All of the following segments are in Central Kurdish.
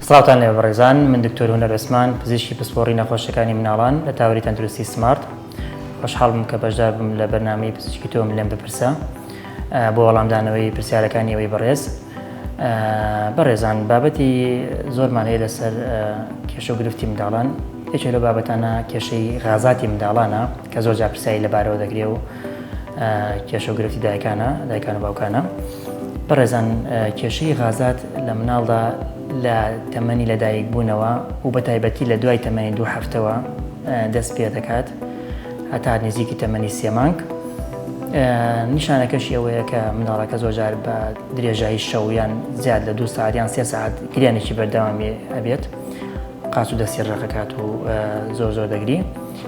سڵاوتان لێبێ بەڕێزان، من دکتۆر هونەر عوسمان، پزیشکی پسپۆڕی نەخۆشیەکانی مناڵان لە تاوەری تەندروستی سمارت. خۆشحاڵ بووم کە بەشدار بووم لە بەرنامەی پزیشکی تۆم لێم بپرسە بۆ وەڵامدانەوەی پرسیارەکانی ئێوەی بەڕێز. بەڕێزان بابەتی زۆرمان هەیە لەسەر کێشە و گرفتی منداڵان، یەکێک لەو بابەتانە کێشەی غازاتی منداڵانە کە زۆر جار پرسیاری لەبارەوە دەکرێ و کێشە و گرفتی دایکانە، دایکان و باوکانە. بەڕێزان کێشەی غازات لە مناڵدا لە تەمەنی لەدایک بوونەوە و بە تایبەتی لە دوای تەمەنی دوو هەفتەوە دەست پێ دەکات هەتا نزیکی تەمەنی سێ مانگ. نیشانەکەشی ئەوەیە کە منداڵەکە زۆرجار بە درێژایی شەو یان زیاد لە دوو ساعت یان سێ ساعت گریانێکی بەردەوامی ئەبێت، قاچ و دەستی ڕەقەکات و زۆر زۆر دەگری.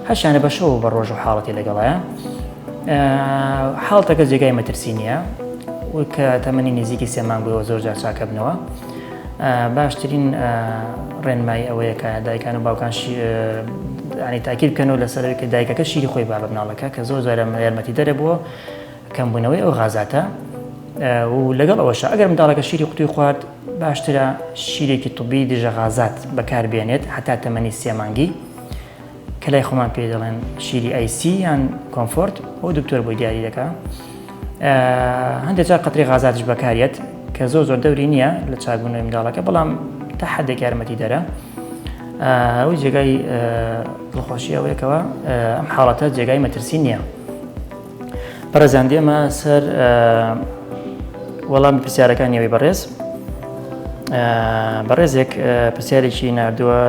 هەشیانە بە شەو و بە ڕۆژ و حاڵەتی لەگەڵایە. حاڵتەکە جێگای مەترسی نییە و کە تەمەنی نزیکی سێ مانگ بووەوە زۆر جار چاکەبنەوە. باشترین ڕێنمایی ئەوەیە کە دایکان و باوکان ینی تاکید بکەنەوە لەسەر کە دایکەکە شیری خۆی با بە مناڵەکە کە زۆر جارە یارمەتی دەرە بۆ کەمبوونەوەی ئەو غازاتە و لەگەڵ ئەوەشە ئەگەر منداڵەکە شیری قوتوی خوارد باشترە شیرێکی طبی دژە غازات بەکاربێنێت هەتا تەمەنی سێ مانگی کە لای خۆمان پێی دەڵێن شیری ئەیسی یان کۆمفۆرت ئەو دکتۆر بۆی دیاری دەکا. هەندێک جار قەترەی غازاتیش بەکاریەت کە زۆر زۆر دەوری نییە لە چاکبوونەوەی منداڵەکە بەڵام تا حدێک یارمەتی دەرە. ئەو جێگای دڵخۆشی ئەوەیەکەوە ئەم حاڵەتە جێگای مەترسی نییە. بەڕێزان دێمە سەر وەڵامی پرسیارەکانی ئەوەی بەڕێز. بەڕێزێک پرسیارێکی ناردووە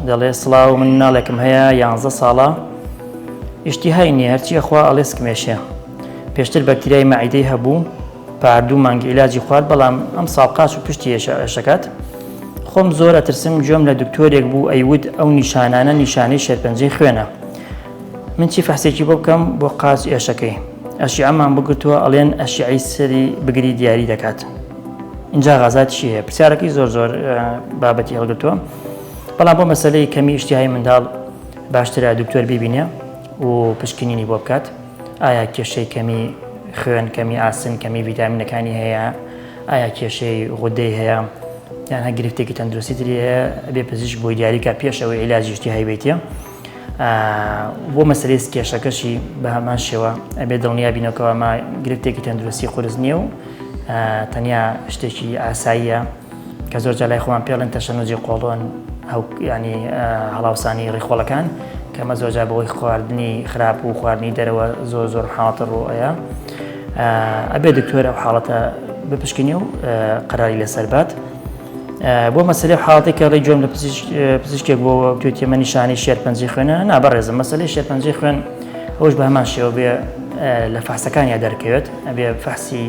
دەڵێ سڵاو من مناڵێکم هەیە یانزە ساڵە ئیشتیهای نییە هەرچی ئەخوا ئەڵێ سکمێشێ پێشتر بەکتریای مەعیدەی هەبوو پار دوو مانگ عیلاجی خوارد بەڵام ئەم ساڵ قاچ و پشتی ئێشەکات خۆم زۆر ئەترسم گوێم لە دکتۆرێک بوو ئەیوت ئەو نیشانانە نیشانەی شێرپەنجەی خوێنە من چی فەحسێکی بۆ بکەم بۆ قاچ ئێشەکەی ئەشیعەمان بگرتووە ئەڵێن ئەشیعەی سەری بگری دیاری دەکات اینجا غازاتیشی هەیە پرسیارەکەی زۆر زۆر بابەتی هەڵگرتووە بەڵام بۆ مەسلەی کەمی ئیشتیهای منداڵ باشترە دکتۆر بیبینێ و پشکنینی بۆ بکات ئایا کێشەی کەمی خوێن کەمی ئاسن کەمی ڤیتامینەکانی هەیە ئایا کێشەی غودەی هەیە یان هە گرفتێکی تەندروستی تری هەیە بێ پزیشک بۆی دیاریکە پێش ئەوەی عیلاجی ئیشتیهای بیتە بۆ مەسەلەی کێشەکەشی بە هەمان شێوە ئەبێ دڵنیا بینەوە کەوا ئەمە گرفتێکی تەندروستی قورس نییە و تەنیا شتێکی ئاساییە کە زۆر جار لای خۆمان پێڵێن تەشەنوجی قۆڵۆن ینی هەڵاوسانی ڕیخۆڵەکان کەمە زۆر جار بەهۆی خواردنی خراپ و خواردنی دەرەوە زۆر زۆر حاڵەتە ڕوئەیە ئەبێ دکتۆر ئەو حاڵەتە بپشکنێ و قەراری لەسەر بات. بۆ مەسەلەی حاڵەتی کە ڕێی گوێم لە پزیشکێک بۆ توێتی ئەمە نیشانەی شێرپەنجەی خوێنە نا بەڕێزم مەسەلەی شێرپەنجەی خوێن ئەوش بە هەمان شێوە بێ لە فەحسەکانیا دەرکەوێت ئەبێ فەحسی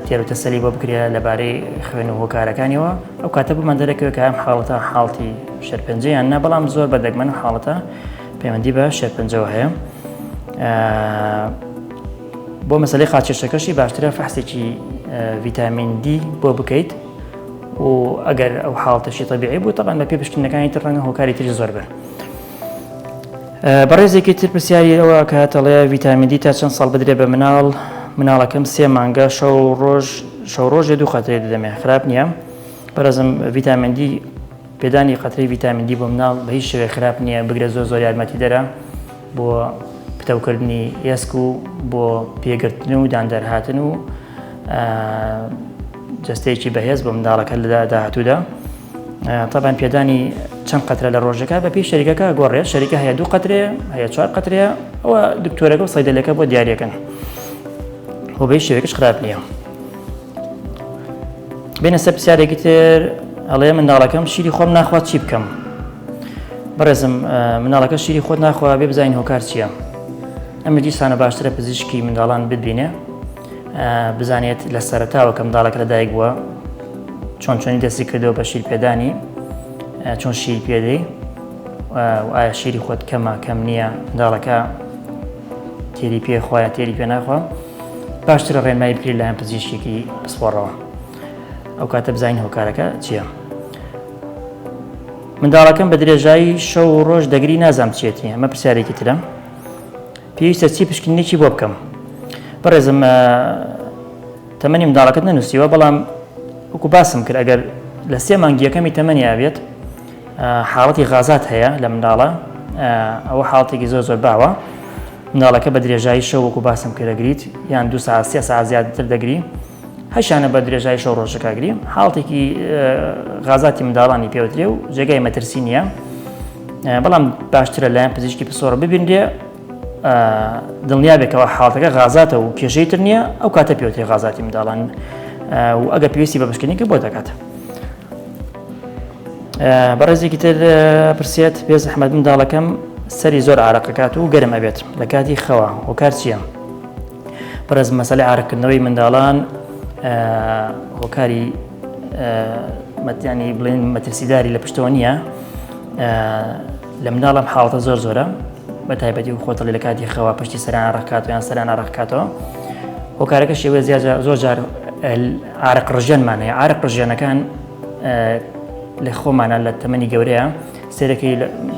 تێر و تەسەلی بۆ بکرێت لەبارەی خوێن و هۆکارەکانیەوە ئەو کاتە بۆمان دەرەکەوێت کە ئەم حاڵەتە حاڵتی شێرپەنجەیان نا بەڵام زۆر بە دەگمەن حاڵەتە پەیوەندی بە شێرپەنجەوە هەیە. بۆ مەسەلەی قاچێشەکەشی باشترە فەحسێکی ڤیتامین دی بۆ بکەیت و ئەگەر ئەو حاڵتەشی تەبیعی بوو تەبان بە پێ پشکنینەکانی تر ڕەنگە هۆکاری تری زۆر بن. بەڕێزێکی تر پرسیاری ئەوە کە تەڵێ ڤیتامین دی تا چەند ساڵ بدرێ بە مناڵ مناڵەکەم سێ مانگە شەو ڕۆژ شەو ڕۆژێ دوو قەترەی دەدەمێ خراپ نییە بەڕێزم ڤیتامین دی پێدانی قەترەی ڤیتامین دی بۆ مناڵ بە هیچ شێوەیەک خراپ نییە بگرە زۆر زۆر یارمەتیدەرە بۆ پتەوکردنی ئێسک و بۆ پێگرتن و دان دەرهاتن و جەستەیەکی بەهێز بۆ منداڵەکە لە داهاتوودا تەبان پێدانی چەند قەترە لە ڕۆژەکە بە پێی شەریکەکە گۆڕێت شەریکە هەیە دوو قەترێ هەیە چوار قەترەیە ئەوە دکتۆرەکە و سەیدەلەکە بۆ دیارەکەن بۆ بە هیچ شێوەیەکش خراپ نییە. بێنە سەر پرسیارێکی تر ئەڵێ منداڵەکەم شیری خۆم ناخوات چی بکەم بەڕێزم مناڵەکە شیری خۆت ناخوا بێ بزانین هۆکار چییە ئەمە دیسانە باشترە پزیشکی منداڵان ببینێ بزانێت لە سەرتاوە کە منداڵەکە لەدایک بووە چۆن چۆنی دەستی کردەوە بە شیر پێدانی چۆن شیر پێدەی ئایا شیری خۆت کەمە کەم نییە منداڵەکە تێری پێ خوایە تێری پێ ناخوا باشترە ڕێنمایی بکرێت لایەن پزیشکێکی پسپۆڕەوە ئەو کاتە بزانین هۆکارەکە چییە. منداڵەکەم بە درێژایی شەو و ڕۆژ دەگری نازام چیەتی ئەمە پرسیارێکی ترە پێویستە چی پشکنینێکی بۆ بکەم بەڕێزم تەمەنی منداڵەکەت نەنووسیوە بەڵام وەکو باسم کرد ئەگەر لە سێ مانگی یەکەمی تەمەنیا بێت حاڵەتی غازات هەیە لە منداڵە ئەوە حاڵەتێکی زۆر زۆر باوە منداڵەکە بە درێژایی شەو وەکو باسم کرد دەگریت یان دو ساعت سێ ساعت زیاتر دەگری هەشانە بە درێژایی شەو ڕۆژەکە گری حاڵەتێکی غازاتی منداڵانی پێوترێ و جێگای مەترسی نییە بەڵام باشترە لایەن پزیشکی پسۆڕ ببینرێ دڵنیا بێتەوە حاڵەتەکە غازاتە و کێشەی تر نییە ئەو کاتە پێوترێ غازاتی منداڵان و ئەگەر پێویستی بە پشکنینکە بۆ دەکات. بەڕێزێکی تر پرسێت بێ زەحمەت منداڵەکەم سەری زۆر ئارەقەکات و گەرم ئەبێت لە کاتی خەوە هۆکار چییە؟ بەڕێز مەسەلەی ئارەقکردنەوەی منداڵان هۆکاری مەتیانی بڵێن مەترسیداری لە پشتەوە نییە لە منداڵم حاڵەتە زۆر زۆرە بە تایبەتی و خۆتەڵی لە کاتی خەوا پشتی سەران ڕکاتەوە یان سەران ڕکاتەوە هۆکارەکە شێوە زیاد زۆر جار ئارەق ڕژێنمان هەیە ئارەق ڕژێنەکان لە خۆمانە لە تەمەنی گەورەیە سێرەکەی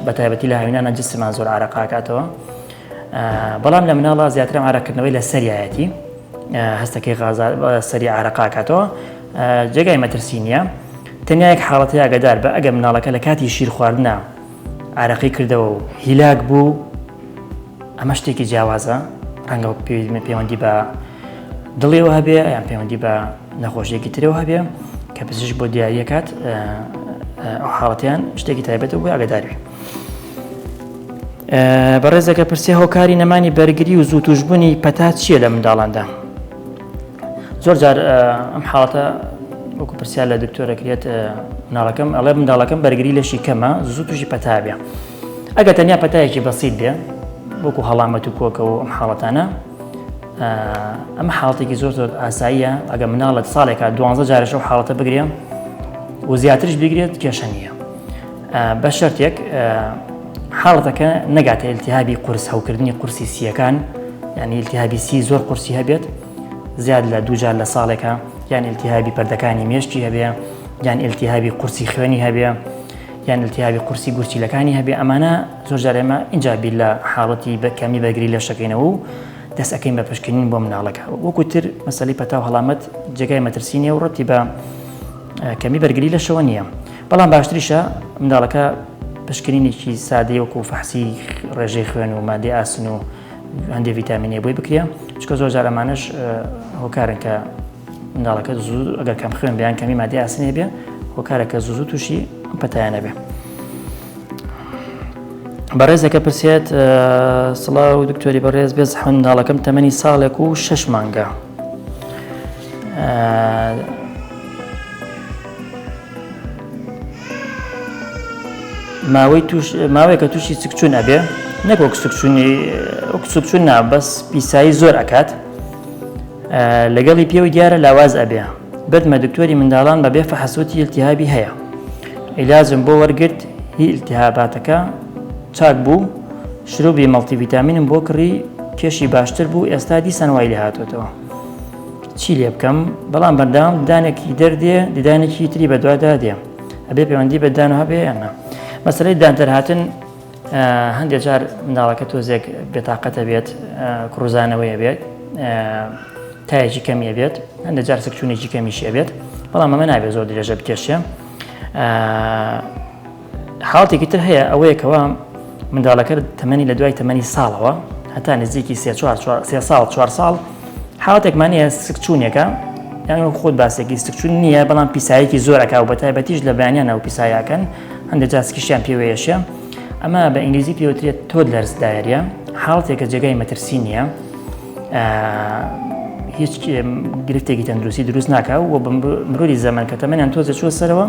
بە تایبەتی لە هاوینانە جسمان زۆر ئارەقاکاتەوە بەڵام لە مناڵا زیاتر ئارەقکردنەوەی لە سەریایەتی هەستەکەی غازا سەری ئارەقاکاتەوە جێگای مەترسی نییە تەنیا یەک حاڵەتی ئاگدار بە ئەگەر مناڵەکە لە کاتی شیر خواردنا ئارەقی کردەوە و هیلاک بوو ئەمە شتێکی جیاوازە ڕەنگە پەیوەندی بە دڵیەوە هەبێ یان پەیوەندی بە نەخۆشیێکی ترەوە هەبێ کە پزیشک بۆ دیاریەکات ئەو حاڵەتیان شتێکی تایبەتە بۆ ئاگداروی بەڕێزەکە پرسێ هۆکاری نەمانی بەرگری و زوو توشببوونی پەتا چییە لە منداڵاندا زۆر جار ئەم حاڵەتە وەکو پرسیار لە دکتۆرە کرێت مناڵەکەم ئەڵێ منداڵەکەم بەرگری لەشی کەمە زوو تووشی پەتا بێ ئەگەر تەنیا پەتایەکی بەسیت بێ وەکو هەڵامەت و کۆکە و ئەم حاڵەتانە ئەمە حاڵەتێکی زۆر زۆر ئاساییە ئەگە مناڵت ساڵێکە دوانزە جارش ئەو حاڵەتە بگرێ و زیاترش بگرێت کێشە نییە بە شەرتێک حاڵەتەکە نەگاتە ئیلتیهابی قورس هەوکردنی قورسی سییەکان یعنی ئیلتیهابی سی زۆر قورسی هەبێت زیاد لە دووجار لە ساڵێکە یان ئیلتیهابی پەردەکانی مێشکی هەبێ یان ئیلتیهابی قورسی خوێنی هەبێ یان ئیلتیهابی قورسی گورچیلەکانی هەبێ ئەمانە زۆر جار ئێمە ئینجا بیر لە حاڵەتی بە کەمی بەرگری لەشەکەینەوە و دەست ئەەکەین بە پشکنین بۆ مناڵەکە وەکو تر مەسەلەی پەتا و هەڵامەت جێگای مەترسی نییە و ڕەتی بە کەمی بەرگری لەشەوە نییە بەڵام باشتریشە منداڵەکە پشکنینێکی سادەی وەکو فەحسی ڕێژەی خوێن و مادەی ئاسن و هەندێک ڤیتامینێ بۆی بکرێ چکە زۆر جار ئەمانەش هۆکارن کە منداڵەکە زوو ئەگەر کەم خوێن بیان کەمی مادەی ئاسنێ بێ هۆکارە کە زوو زوو تووشی پەتایانە بێ. بەڕێزەکە پرسێت سڵاو دکتۆری بەڕێز بێ زەحمەت منداڵەکەم تەمەنی ساڵێک و شەش مانگە ماوەی توش ماوەیەکە تووشی سکچون ئەبێ نەک وەک سکچونی وەک سکچون نا بەس پیسایی زۆر ئەکات لەگەڵی پێوەی دیارە لاواز ئەبێ بردمە دکتۆری منداڵان بە بێ فەحس وتی التهابی هەیە عیلاجم بۆ وەرگرت هی التهاباتەکە چاک بوو شروبی مەڵتی ڤیتامینم بۆ کڕی کێشی باشتر بوو ئێستا دیسان وای لێ هاتۆتەوە چی لێ بکەم بەڵام بەردەوام ددانێکی دەردێ ددانێکی تری بەدوادا دێ ئەبێ پەیوەندی بە ددان هەبێ یان نا مەسەلەی ددان دەرهاتن هەندێک جار منداڵەکە تۆزێک بێتاقەتە بێت کڕوزانەوەی بێت تایەکی کەمیە بێت هەندێک جار سکچوونێکی کەمیشی ئەبێت بەڵام ئەمە نابێت زۆر درێژە بکێشێ حاڵەتێکی تر هەیە ئەوەیە کەوا منداڵەکە تەمەنی لە دوای تەمەنی ساڵەوە هەتا نزیکی سێ چوار سێ ساڵ چوار ساڵ حاڵەتێکمان هەیە سکچوونێکە یان وەک خۆت باسێکی سکچوون نییە بەڵام پیسایەکی زۆر ئەکا و بە تایبەتیش لە بەیانیانەوە پیسایەکەن هەندێک جار سکیشیان پێوەیەشێ ئەمە بە ئینگلیزی پێوترێت toddler's diarrhea حاڵەتێکە جێگای مەترسی نییە هیچ گرفتێکی تەندروستی دروست ناکا و بە مروری زەمەن کە تەمەنیان تۆزێ چووە سەرەوە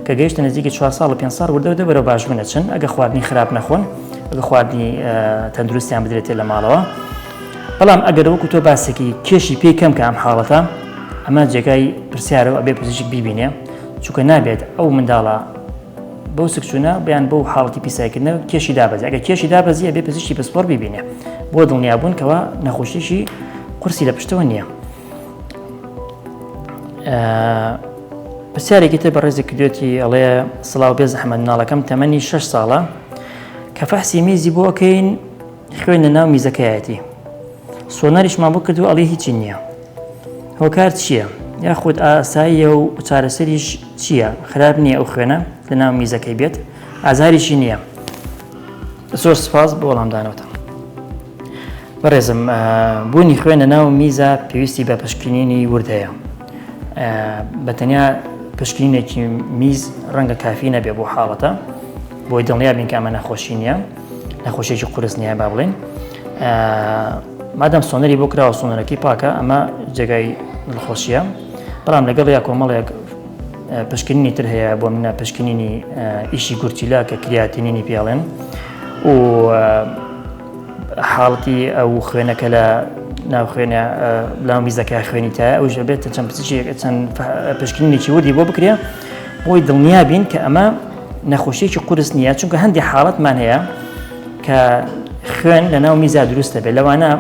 کە گەیشتە نزیکی 4 ساڵ و 5 ساڵ وردە وردە بەرەو باشبوون ئەچن ئەگە خواردنی خراپ نەخۆن ئەگە خواردنی تەندروستیان بدرێتێ لە ماڵەوە بەڵام ئەگەر وەکو تۆ باسێکی کێشی پێی کەم کە ئەم حاڵەتە ئەمە جێگای پرسیارەوە ئەبێ پزیشک بیبینێ چونکە نابێت ئەو منداڵە بەو سکچوونە بیان بەو حاڵەتی پیسایکردنە کێشی دابەزی ئەگەر کێشی دابەزی ئەبێ پزیشکی پسپۆڕ بیبینێ بۆ دڵنیابوون کەوا نەخۆشیی قورسی لە پشتەوە نییە. پرسیارێکی تر بەڕێزی کردوێتی ئەڵێ سڵاو بێ زەحمەت مناڵەکەم تەمەنی 6 ساڵە کە فەحسی میزی بۆ ئەکەین خوێن لە ناو میزەکەیەتی سۆنەریشمان بۆ کردو ئەڵێ هیچی نییە هۆکار چییە؟ یاخود ئاساییە و چارەسەریش چییە؟ خراپ نییە ئەو خوێنە لە ناو میزەکەی بێت ئازاریشی نییە. زۆر سپاس بۆ وەڵامدانەوەتان. بەڕێزم بوونی خوێن لە ناو میزە پێویستی بە پشکنینی ورد هەیە. بە تەنیا پشکنینێکی میز ڕەنگە کافی نەبێ بۆ حاڵەتە بۆی دڵنیا بین کە ئەمە نەخۆشی نییە نەخۆشیێکی قورس نییە با بڵێن مادەم سۆنەری بۆ کراوە سۆنەرەکەی پاکە ئەمە جێگای دڵخۆشیە بەڵام لەگەڵ یا کۆمەڵێک پشکنینی تر هەیە بۆ منە پشکنینی ئیشی گورچیلە کە creatinine ی پێڵێن و حاڵەتی ئەو خوێنەکە لە ناو خوێنە لاو میزەکە خوێنی تایە ئەو ژەبێت چەند پزیشکێک چەند پشکنینێکی وردی بۆ بکرێ بۆی دڵنیا بین کە ئەمە نەخۆشیێکی قورس نییە چونکە هەندێک حاڵەتمان هەیە کە خوێن لە ناو میزا دروست دەبێت لەوانە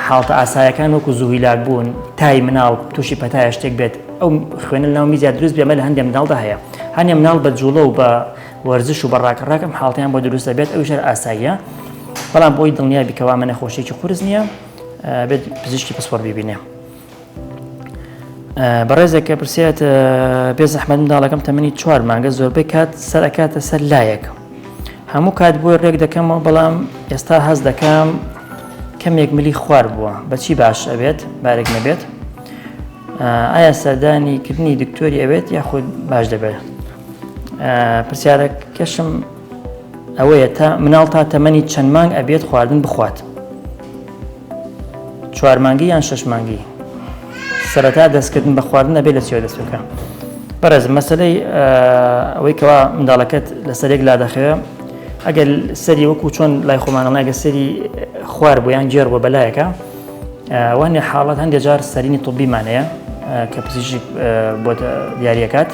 حاڵتە ئاسایەکان وەکو زوهیلاک بوون تای مناڵ تووشی پەتایە شتێک بێت ئەو خوێنە ناو میزا دروست بێمە لە هەندێک مناڵدا هەیە هەندێک مناڵ بە جوڵە و بە وەرزش و بە ڕاکەڕاک ئەم حاڵتیان بۆ دروست دەبێت ئەویش هەر ئاساییە بەڵام بۆی دڵنیا بی کەوا ئەمە نەخۆشیێکی قورس نییە بێت پزیشکی پسپۆر بیبینێ. بەڕێزێک کە پرسیات بێ زەحمەت منداڵەکەم تەمەنی چوار مانگە زۆربەی کات سەر ئەکاتە سەر لایەک هەموو کات بۆی ڕێک دەکەمەوە بەڵام ئێستا هەست دەکەم کەمێک ملی خوار بووە بەچی باش ئەبێت بارێک نەبێت ئایا سەردانی کردنی دکتۆری ئەوێت یاخود باش دەبێت پرسیارەکەشم ئەوەیە تا مناڵ تا تەمەنی چەند مانگ ئەبێت خواردن بخوات چوار مانگی یان شەش مانگی سەرەتا دەستکردن بە خواردن ئەبێت لە چیەوە دەست بکە بەڕێز مەسلەی ئەوەی کەوا منداڵەکەت لەسەر یەک لا دەخەوێ ئەگەر سەری وەکو چۆن لای خۆمانەڵ ئەگەر سەری خوار بوو یان گێڕ بوو بەلایەکە وانێ حاڵەت هەندێک جار سەرینی طبیمان هەیە کە پزیشک بۆ دیاریەکات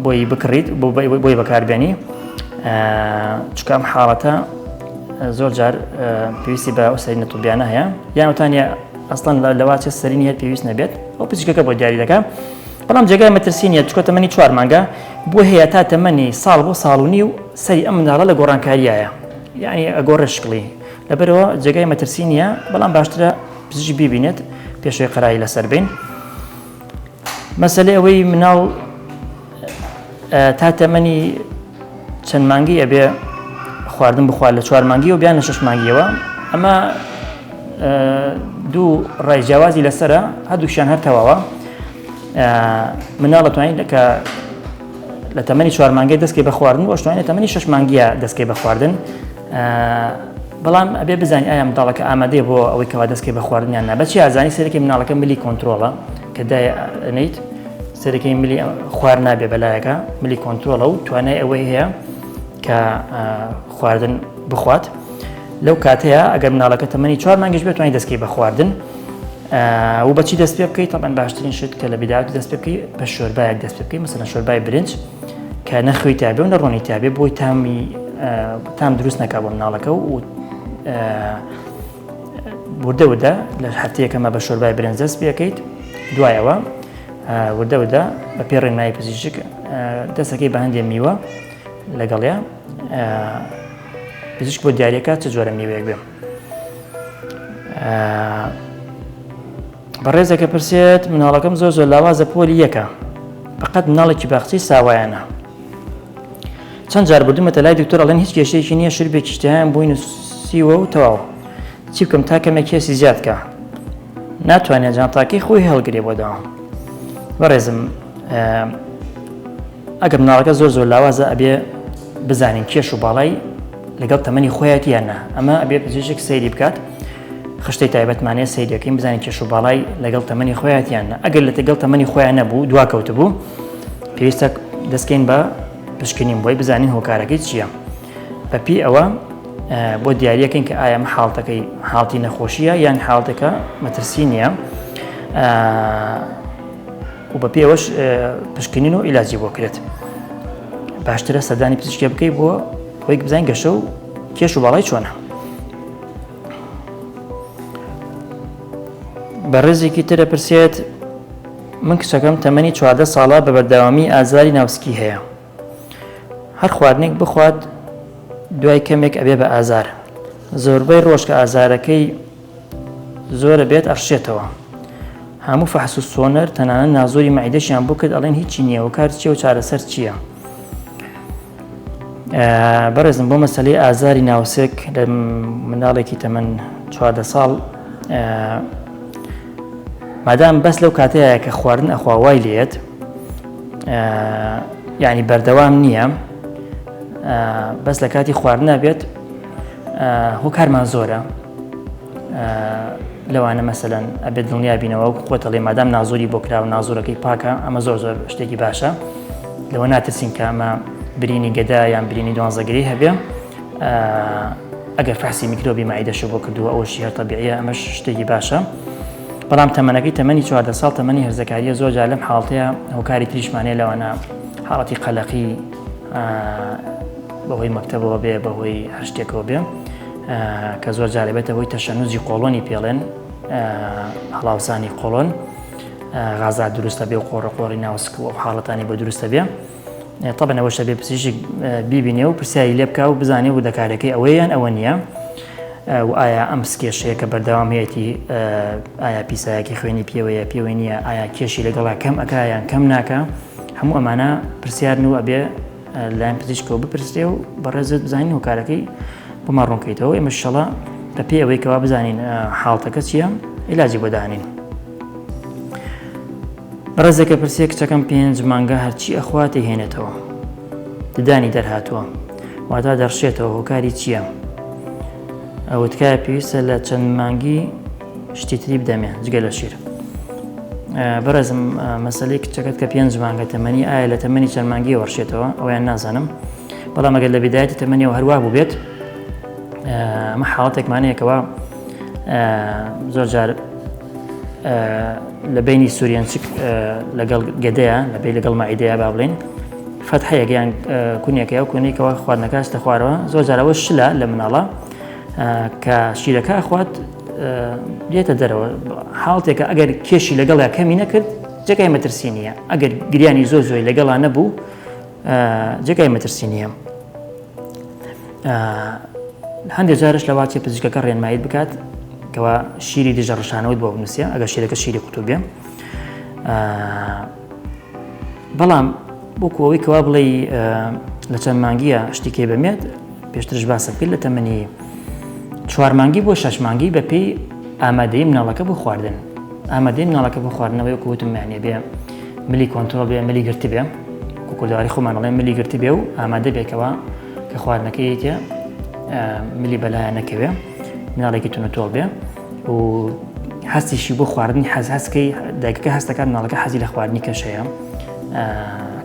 بۆی بکڕیت بۆی بەکاربێنی چونکە ئەم حاڵەتە زۆر جار پێویستی بە ئەو سەرینە طبیانە هەیە یان وتانە ئەسڵەن لەواچە سەرینی هەر پێویست نەبێت ئەو پزیشکەکە بۆ دیاری دەکات بەڵام جێگای مەترسی نییە چکە تەمەنی چوار مانگە بۆ هەیە تا تەمەنی ساڵ بۆ ساڵ و نیو سەری ئەم منداڵە لە گۆڕانکاریایە یعنی ئەگۆڕێ شکڵی لەبەرەوە جێگای مەترسی نییە بەڵام باشترە پزیشک بیبینێت پێشەوەی قەراری لەسەر بین مەسەلەی ئەوەی مناڵ تا تەمەنی چەند مانگی ئەبێ خواردن بخوات لە چوار مانگی و بیان لە شش مانگیەوە ئەمە دوو ڕای جیاوازی لەسرە هەردووشیان هەر تەواوە مناڵ توانین کە لە تەمەنی چوار مانگی دەستکەی بە خواردن بۆ شتوانێت تەمەنی شش مانگیە دەستکەی بە خواردن بەڵام ئەبێ بزانین ئایا منداڵەکە ئامادەیە بۆ ئەوەی کەوا دەستکەی بە خواردن یان نا بە چی ئازانی سەرەکی مناڵەکە ملی کۆنترۆڵە کە دای ئەنیت سەرەکەی ملی خوار نابێ بەلایەکە ملی کۆنترۆڵە و توانای ئەوەی هەیە کە خواردن بخوات لەو کاتەیە ئەگەر مناڵەکە تەمەنی چوار مانگیش بێت توانانی دەستکەی بە خواردن و بەچی دەست پێ بکەیت تەبەن باشترین شت کە لە بدایەت دەست پێ بکەی بە شۆربایەک دەست پێ بکەی مەسەلەن شۆربای برنج کە نە خوێی تابێ و نە ڕۆنی تابێ بۆی تامی تام دروست نەکا بۆ مناڵەکە و وردە وردە لە هەفتەیەکەمە بە شۆربای برنج دەست پێکەیت دوایەوە وردە وردە بە پێ ڕێنمایی پزیشک دەستەکەی بە هەندێ میوە لەگەڵیا پزیشک بۆ دیارەکە چ جۆرە میوەیەک بێ. بەڕێزەکە پرسێت مناڵەکەم زۆر زۆر لاوازە پۆلی یەکە بەقەت مناڵێکی باخچەی ساوایانە چەند جار بردومەتە لای دکتۆر ئەڵێن هیچ کێشەیەکی نییە شربێکی شتیان بۆی نووسیوە و تەواو چی بکەم تا کەمێک کێسی زیاد کە ناتوانێت جانتاکەی خۆی هەڵگرێ بۆ داوام بەڕێزم ئەگەر مناڵەکە زۆر زۆر لاوازە ئەبێ بزانین کێش و باڵای لەگەڵ تەمەنی خۆیەتی یان نا ئەمە ئەبێ پزیشک سەیری بکات خشتەی تایبەتمانەیە سەیرەکەین بزانین کێش و باڵای لەگەڵ تەمەنی خۆیەتی یان نا ئەگەر لە تەگەڵ تەمەنی خۆیان نەبوو دوا کەوتبوو پێویستە دەستکەین بە پشکنین بۆی بزانین هۆکارەکەی چییە بەپی ئەوە بۆ دیاریەکەین کە ئایا حاڵتەکەی حاڵتی نەخۆشیە یان حاڵتەکە مەترسی نییە و بە پێوەش پشکنین و عیلاجی بۆ کرێت باشترە سەردانی پزیشکێ بکەی بۆ ئەوەی بزانین گەشە و کێش و باڵای چۆنە بەڕێزێکی ترە پرسێت من کچەکەم تەمەنی 14 ساڵە بە بەردەوامی ئازاری ناوسکی هەیە هەر خواردنێک بخوات دوای کەمێک ئەبێ بە ئازار زۆربەی ڕۆژ کە ئازارەکەی زۆرە بێت ئەڕشێتەوە. هەموو فەحس و سۆنەر تەنانەت نازۆری مەعیدەشیان بۆ کرد ئەڵێن هیچی نییە هۆکار چییە و چارەسەر چییە؟ بەڕێزم بۆ مەسەلەی ئازاری ناوسک لە منداڵێکی تەمەن 14 ساڵ مادام بەس لەو کاتەیە کە خواردن ئەخوا وای لێت یعنی بەردەوام نییە بەس لە کاتی خواردنە بێت هۆکارمان زۆرە لەوانە مەسەلەن ئەبێت دڵنیا بینەوە وەکو خۆت ئەڵێ مادام نازۆری بۆ کرا و نازۆرەکەی پاکە ئەمە زۆر زۆر شتێکی باشە لەوە ناترسین کە ئەمە برینی گەدا یان برینی دوانزەگری هەبێ ئەگەر فەحسی میکرۆبی مەعیدەشە بۆ کردووە ئەوەشی هەر تەبیعیە ئەمەش شتێکی باشە بەڵام تەمەنەکەی تەمەنی 14 ساڵ تەمەنی هەرزەکاریە زۆر جار لەم حاڵتەیە هۆکاری تریشمانەیە لەوانە حاڵەتی قەلەقی بەهۆی مەکتەبەوە بێ بەهۆی هەر شتێکەوە بێ کە زۆر جار ئەبێتە هۆی تەشەنوجی قۆڵۆنی پێڵێن هەڵاوسانی قۆڵۆن غازات دروستە بێ و قۆڕە قۆڕی ناوسک و ئەو حاڵەتانی بۆ دروستە بێ تەبەن ئەوەشە بێ پزیشک بیبینێ و پرسیاری لێ بکە و بزانێ وردەکارەکەی ئەوەیان ئەوە نییە و ئایا ئەم سکێشەیە کە بەردەوام هەیەی ئایا پیسایەکی خوێنی پێوەیە پێوەی نییە ئایا کێشی لەگەڵا کەم ئەکا یان کەم ناکە هەموو ئەمانە پرسیارن و ئەبێ لەلایەن پزیشکەوە بپرسرێ و بەڕێزت بزانین هۆکارەکەی بۆمان ڕوونکەیتەوە ئێمە شەڵە بە پێی ئەوەی کەوا بزانین حاڵتەکە چییە عیلاجی بۆ دانین. بەڕێزێکە پرسیە کچەکەم پێنج مانگە هەرچی ئەخواتێ هێنێتەوە ددانی دەرهاتووە واتا دەڕشێتەوە هۆکاری چییە؟ ئەوە تکایە پێویستە لە چەند مانگی شتی تری بدەمێ جگە لە شیر. بەڕێزم مەسەلەی کچەکەت کە پێنج مانگە تەمەنی ئایا لە تەمەنی چەند مانگی وەڕشێتەوە ئەویان نازانم بەڵام ئەگەر لە بدایەتی تەمەنیەوە هەروا بوو بێت ئەمە حاڵەتێکمانەیەکەوە زۆر جار لە بینی سوورینچک لەگەڵ گەدەیە لە بی لەگەڵ مەعیدەیە با بڵین فەتحەیەک یان کونێکە و کونێکەوە خواردنەکەش لە خوارەوە زۆر جارەوە شلە لە مناڵە کە شیرەکە ئەخوات دێتە دەرەوە حاڵتێکە ئەگەر کێشی لەگەڵیا کەمی نەکرد جێگای مەترسی نییە ئەگەر گریانی زۆر زۆی لەگەڵا نەبوو جێگای مەترسی نییە هەندێک جارش لەواچێ پزیشکەکە ڕێنماییت بکات کەوا شیری دژە ڕشانەوەت بۆ بنووسە ئەگەر شیرەکە شیری قوتوو بێ بەڵام وەکو ئەوەی کەوا بڵێی لە چەند مانگیە شتی کێ بەمێت پێشترش باسم کرد لە تەمەنی چوار مانگی بۆ شەش مانگی بەپێی ئامادەی مناڵەکە بۆ خواردن ئامادەی مناڵەکە بۆ خواردنەوەی وەکو وتم معنی بێ ملی کۆنترۆڵ بێ ملی گرتی بێ کوردەواری خۆمان ئەڵێن ملی گرتی بێ و ئامادە بێکەوە کە خواردنەکەی یەکێ ملی بەلایە نەکەوێ مناڵێکی تونوتۆڵ بێ و هەستیشی بۆ خواردنی حەز هەستکەی دایکەکە هەستەکات مناڵەکە حەزی لە خواردنی کەش هەیە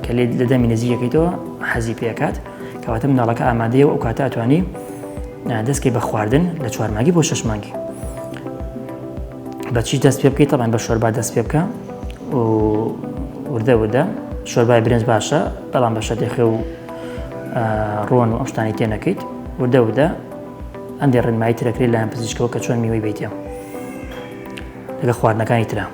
کە لێ لە دەمی نزیکەکەیتەوە حەزی پێکات کەواتە مناڵەکە ئامادەیە و ئەو کاتە ئەتوانی دەستکەی بە خواردن لە چوار مانگی بۆ شەش مانگی بەچی دەست پێ بکەیت تەبان بە شۆربا دەست پێ بکە و وردە وردە شۆربای برنج باشە بەڵام بە شەتێ خوێ و ڕۆن و ئەم شتانی تێ نەکەیت وردە وردە هەندێک ڕێنمایی ترەکرێت لایەن پزیشکەوە کە چۆن میوەی بیتێ لەگە خواردنەکانی ترە.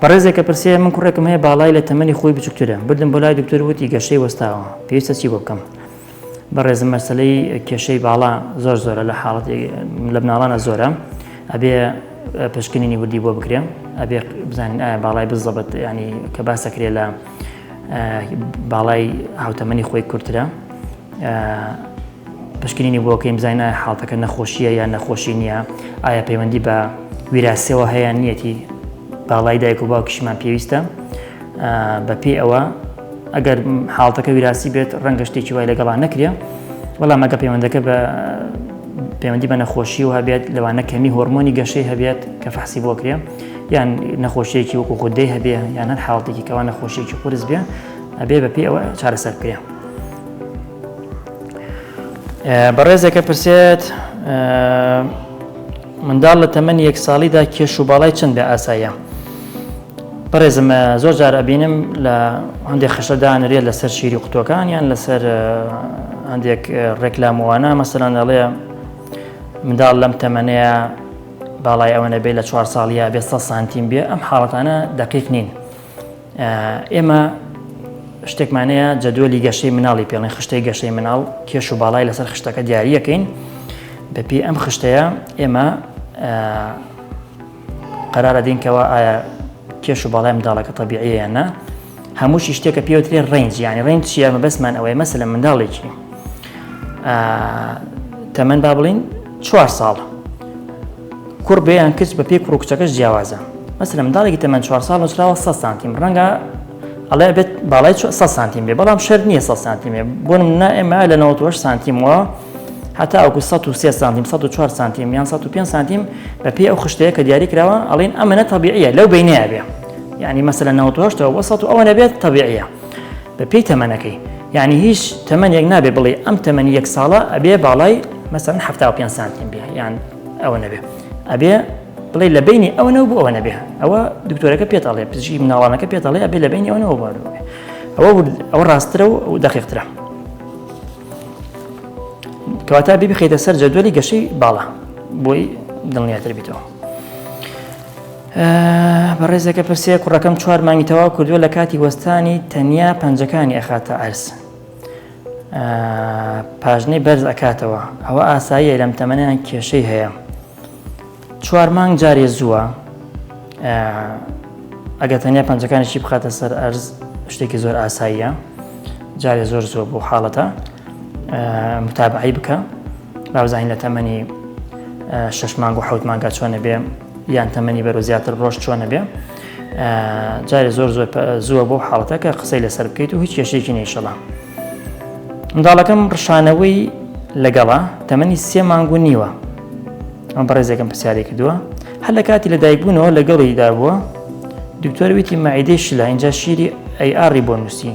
بەڕێزێکە پرسێ من کوڕێکم هەیە باڵای لە تەمەنی خۆی بچووکترە بردم بۆ لای دکتۆر وتی گەشەی وەستاوە پێویستە چی بۆ بکەم بەڕێزم مەسلەی کێشەی باڵا زۆر زۆرە لە حاڵەتی لە مناڵانە زۆرە ئەبێ پشکنینی وردی بۆ بکرێ ئەبێ بزانین ئایا باڵای بزەبت ینی کە باسەکرێ لە باڵای هاوتەمەنی خۆی کورترە پشکنینی بۆ بکەین بزانین ئایا حاڵتەکە نەخۆشییە یان نەخۆشی نییە، ئایا پەیوەندی بە ویراسیەوە هەیە نیەتی، باڵای دایک و باوکیشمان پێویستە بە پێی ئەوە ئەگەر حاڵتەکە ویراسی بێت ڕەنگە شتێکی وای لەگەڵا نەکرێ بەڵام ئەگە پەیوەندەکە بە پەیوەندی بە نەخۆشی و هەبێت لەوانە کەمی هۆرمۆنی گەشەی هەبێت کە فەحسی بۆ کرێ یان نەخۆشیەکی وەکو غودەی هەبێ یان هەر حاڵەتێکی کەوا نەخۆشیەکی قورس بێ ئەبێ بە پێی ئەوە چارەسەر بکرێ. بەڕێزێکە پرسێت منداڵ لە تەمەنی یەک ساڵیدا کێش و باڵای چەند بێ ئاساییە بەڕێزم زۆر جار ئەبینم لە هەندێک خشتە دانرێت لەسەر شیری قوتۆکان یان لەسەر هەندێک ڕێکلاموانە مەسەلەن دەڵێ منداڵ لەم تەمەنەیە باڵای ئەوە نەبێ لە چوار ساڵیە بێ 100 سانتیم بێ ئەم حاڵەتانە دقیق نین ئێمە شتێکمان هەیە جەدوەلی گەشەی مناڵی پێڵێن خشتەی گەشەی مناڵ کێش و باڵای لەسەر خشتەکە دیاریەکەین بەپێی ئەم خشتەیە ئێمە. قەرار ئەدەین کەوا ئایا کێش و باڵای منداڵەکە تەبیعیە یان نا. هەمووشی شتێکە پێوترێ range، یعنی range چییە؟ مەبەستمان ئەوەیە مەسەلەن منداڵێکی تەمەن با بڵین چوار ساڵ کوڕ بێ یان کچ بە پێی کوڕ و کچەکەش جیاوازە مەسەلەن منداڵێکی تەمەن چوار ساڵ نووسراوە 100 سانتیم ڕەنگە ئەڵێ بێت باڵای 100 سانتیم بێ بەڵام شەرت نییە 100 سانتیم بێ بۆ نمونە ئێمە لە 98 سانتیمەوە هەتا ئەوکو 103 سانتیم 104 سانتیم یان 105 سانتیم بە پێی ئەو خشتەیە کە دیاری کراوە ئەڵێن ئەمەنە تەبیعیە لەو بینەیە بێ یعنی مەسەلەن 98 بۆ 100 ئەوە نەبێت تەبیعیە بە پێی تەمەنەکەی یعنی هیچ تەمەنێک نابێ بڵێ ئەم تەمەنی یەک ساڵە ئەبێ باڵای مەسەلەن 75 سانتیم بێ یان ئەوە نەبێ ئەبێ بڵێ لە بینی ئەوەنەوە بۆ ئەوە نەبێ ئەوە دکتۆرەکە پێت ئەڵێ پزیشکی مناڵانەکە پێت ئەڵێ ئەبێ لە بینی ئەوەنەوە بۆ ئەوە بێ. ئەوە ئەوە ڕاستترە و دەقیقترە کەواتە ئەبێ بخەیتە سەر جەدوەلی گەشەی باڵا بۆی دڵنیاتر بیتەوە. بەڕێزەکە پرسێ کوڕەکەم چوار مانگی تەواو کردووە لە کاتی وەستانی تەنیا پەنجەکانی ئەخاتە ئەرز پاژنەی بەرز ئەکاتەوە ئەوە ئاساییە لەم تەمەنیان کێشەی هەیە چوار مانگ جارێ زووە ئەگەر تەنیا پەنجەکانیشی بخاتە سەر ئەرز شتێکی زۆر ئاساییە جارێ زۆر زۆر بۆ حاڵەتە متابعی بکە باوزانین لە تەمەنی شش مانگ و حوت مانگا چۆنە بێ یان تەمەنی بەرەو زیاتر ڕۆژ چۆنە بێ جارێ زۆر زۆر زووە بۆ حاڵەتە کە قسەی لەسەر بکەیت و هیچ کێشەیەکی نیشەڵا منداڵەکەم ڕشانەوەی لەگەڵە تەمەنی سێ مانگ و نیوە ئەم بەڕێزێکم پرسیاری کردووە هەر لە کاتی لەدایکبوونەوە لەگەڵیدا بووە دکتۆر ویتی مەعیدەی شلە اینجا شیری ئەی ئاڕی بۆ نووسی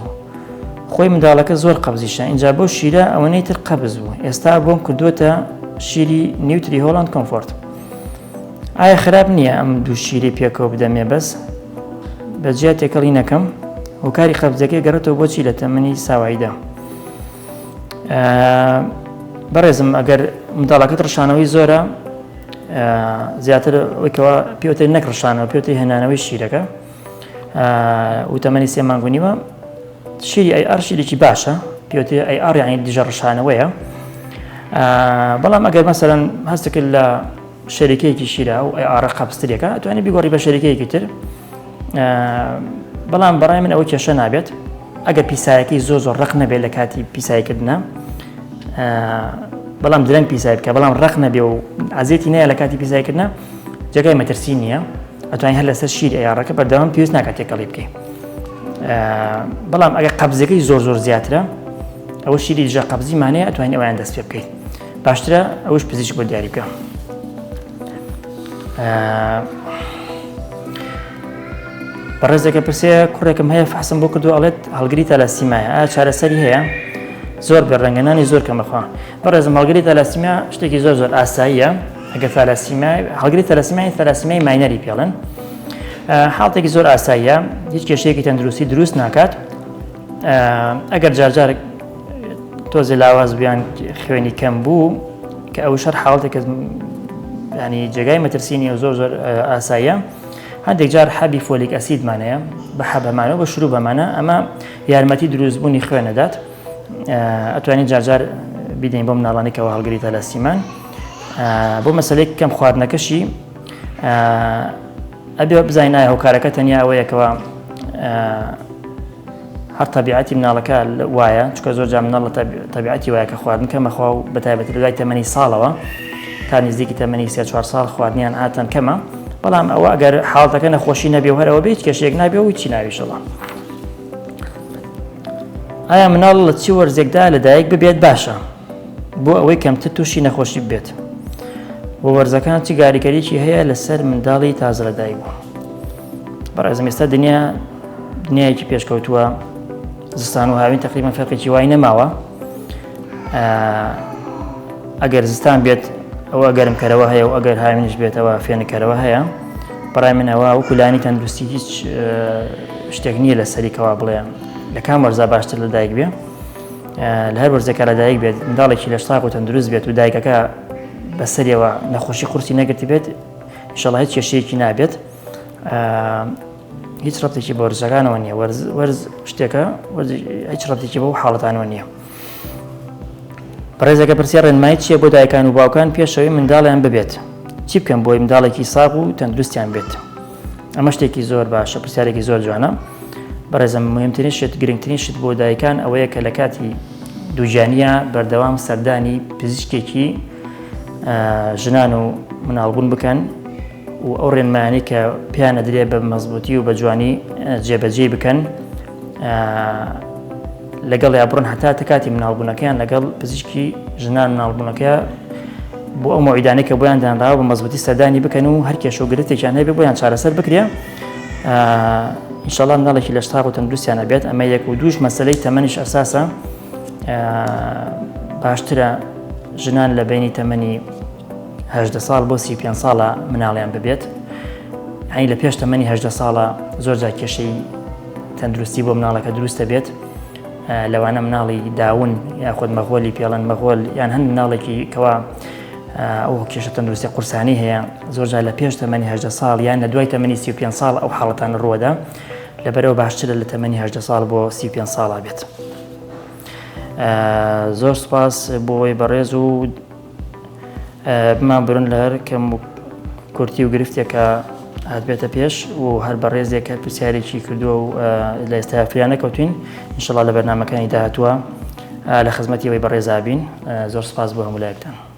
خۆی منداڵەکە زۆر قەبزیشە اینجا بۆ شیرە ئەوەنەی تر قەبز بوو ئێستا بۆم کردووەتە شیری نیوتری هۆڵاند کۆمفۆرت ئایا خراپ نییە ئەم دوو شیری پێکەوە بدەمێ بەس بە جیا تێکەڵی نەکەم هۆکاری قەبزەکەی گەڕێتەوە بۆچی لە تەمەنی ساواییدا بەڕێزم ئەگەر منداڵەکەت ڕشانەوەی زۆرە زیاتر ئەوەی کەوا پێوتر نەک ڕشانەوە پێوتری هێنانەوەی شیرەکە و تەمەنی سێ مانگ و نیوە شیری AR شیرێکی باشە پێوتری AR یعنی دژە ڕشانەوەیە بەڵام ئەگەر مەسەرەن هەستکرد لە شەریکەیەکی شیرە و AR ە قەبزترێکە توانێت بیگۆڕی بە شەریکەیەکی تر بەڵام بەڕای من ئەوە کێشە نابێت ئەگەر پیسایەکەی زۆر زۆر ڕق نەبێت لە کاتی پیسایکردە بەڵام درەنگ پیسای بکە بەڵام ڕق نەبێ و عزیێتی نەیە لە کاتی پیسایکردە جێگای مەترسی نییە ئەتوانین هەر لەسەر شیر AR ەکە بەردەوام پێویست ناکات تێکەڵی بکەیت بەڵام ئەگەر قەبزەکەی زۆر زۆر زیاترە ئەوە شیری دژە قەبزیمانەیە ئەتوانین ئەویان دەست پێ بکەیت باشترە ئەوش پزیشک بۆ دیاری بکە بەڕێزێکە پرسێ کوڕێکم هەیە فحسم بۆ کردو ئەڵێت هەڵگری تالاسیمایە ئایا چارەسەری هەیە زۆر بێ ڕەنگەنانی زۆر کەمەخوا بەڕێزم هەڵگری تالاسیمیا شتێکی زۆر زۆر ئاساییە ئەگەر تالاسیمای هەڵگری تالاسیمای تالاسیمای minor ی پێڵن حاڵتێکی زۆر ئاساییە هیچ کێشەیەکی تەندروستی دروست ناکات ئەگەر جارجار تۆزێ لاواز بیان خوێنی کەم بوو کە ئەو شەر حاڵتێکە ینی جێگای مەترسی نیە زۆر زۆر ئاساییە هەندێک جار حەبی folic acid مان هەیە بە حەبەمانە بە شروع بەمانە ئەمە یارمەتی دروستبوونی خوێنەدات ئەتوانین جارجار بیدەین بۆ مناڵانی کەەوە هەڵگری تەلەسیمان بۆ مەسلێک کەم خواردنەکەشی ئەبێ بزانین ئایا هۆکارەکە تەنیا ئەوەیەکەوە هەر تەبیعەتی مناڵەکە وایە چکە زۆر جا مناڵ لە تەبیعەتی وایە کە خواردن کەمەخوا و بە تایبەتی لە دوای تەمەنی ساڵەوە تا نزیکی تەمەنی سێ چوار ساڵ خواردنیان ئاتەن کەمە بەڵام ئەوە ئەگەر حاڵتەکە نەخۆشی نەبێ و هەرەوە بێ هیچ کێشەیەک نابێ و هیچی ناویشەوە ئایا مناڵ لە چی وەرزێکدا لەدایک ببێت باشە بۆ ئەوەی کەمتر تووشی نەخۆشی بێت و وەرزەکان چی گاریگەریی هەیە لەسەر منداڵی تازە لەدایک بوو بەڕێزم ئێستا دنیا دنیایەکی پێشکەوتووە زستان و هاوین تقریبا فەرقێکی وای نەماوە ئەگەر زستان بێت ئەوە گەرمکەرەوە هەیە و ئەگەر هاوینش بێتەوە فێنکەرەوە هەیە بەڕای منەوە وەکو لانی تەندروستی هیچ شتێک نییە لە سەریکەوە بڵێ لە کام وەرزا باشتر لە دایک بێ لە هەر وەرزێکە لە دایک بێت منداڵێکی لەش ساغ و تەندروست بێت و دایکەکە بەسەریەوە نەخۆشی قورسی نەگرتی بێت ئیشەڵا هیچ کێشەیەکی نابێت هیچ ڕەتێکی بە وەرزەکانەوە نییە وەرز وەرز شتێکە هیچ ڕەتێکی بەو حاڵەتانەوە نییە بەڕێزەکە پرسیار ڕێنمایی چییە بۆ دایکان و باوکان پێشەوەی منداڵیان ببێت چی بکەن بۆی منداڵێکی ساغ و تەندروستیان بێت؟ ئەمە شتێکی زۆر باشە پرسیارێکی زۆر جوانە بەڕێزم مهمترین شت گرنگترین شت بۆ دایکان ئەوەیە کە لە کاتی دووگیانیە بەردەوام سەردانی پزیشکێکی ژنان و مناڵبوون بکەن و ئەو ڕێنمایانەی کە پێیان ئەدرێ بە مەزبوتی و بە جوانی جێبەجێی بکەن لەگەڵ یا بڕن هەتا کاتی مناڵبوونەکەیان لەگەڵ پزیشکی ژنان مناڵبوونەکە بۆ ئەو مەوعیدانەی کە بۆیان دانراوە بە مەزبوتی سەردانی بکەن و هەر کێشە و گرفتێکیان هەبێ بۆیان چارەسەر بکرێ ئینشەڵا مناڵێکی لەش ساغ و تەندروستیان ئەبێت ئەمە یەک و دووش مەسەلەی تەمەنیش ئەساسە باشترە ژنان لە بینی تەمەنی 18 ساڵ بۆ 35 ساڵە مناڵیان ببێت هەنی لە پێش تەمەنی 18 ساڵە زۆر جار کێشەی تەندروستی بۆ مناڵەکە دروستە بێت لەوانە مناڵی داون یاخود مەغۆلی پێڵەن مەغۆل یان هەند مناڵێکی کەوا ئەو کێشە تەندروستی قورسانی هەیە زۆرجار لە پێش تەمەنی هەدە ساڵ یان لە دوای تەمەنی 35 ساڵ ئەو حاڵەتانە ڕووەدا لەبەرەوە باشترە لە تەمەنی هەدە ساڵ بۆ 35 ساڵا بێت زۆر سپاس بۆی بەڕێز و بمان برن لە هەر کەم و کورتی و گرفتێکە هاتبێتە پێش و هەر بەڕێزێک هەر پرسیارێکی کردووە و لە ئێستا فریا نەکەوتین ئینشەڵا لە بەرنامەکانی داهاتووە لە خزمەتی ئەوەی بەڕێزابین زۆر سپاس بۆ هەموو لایەکتان.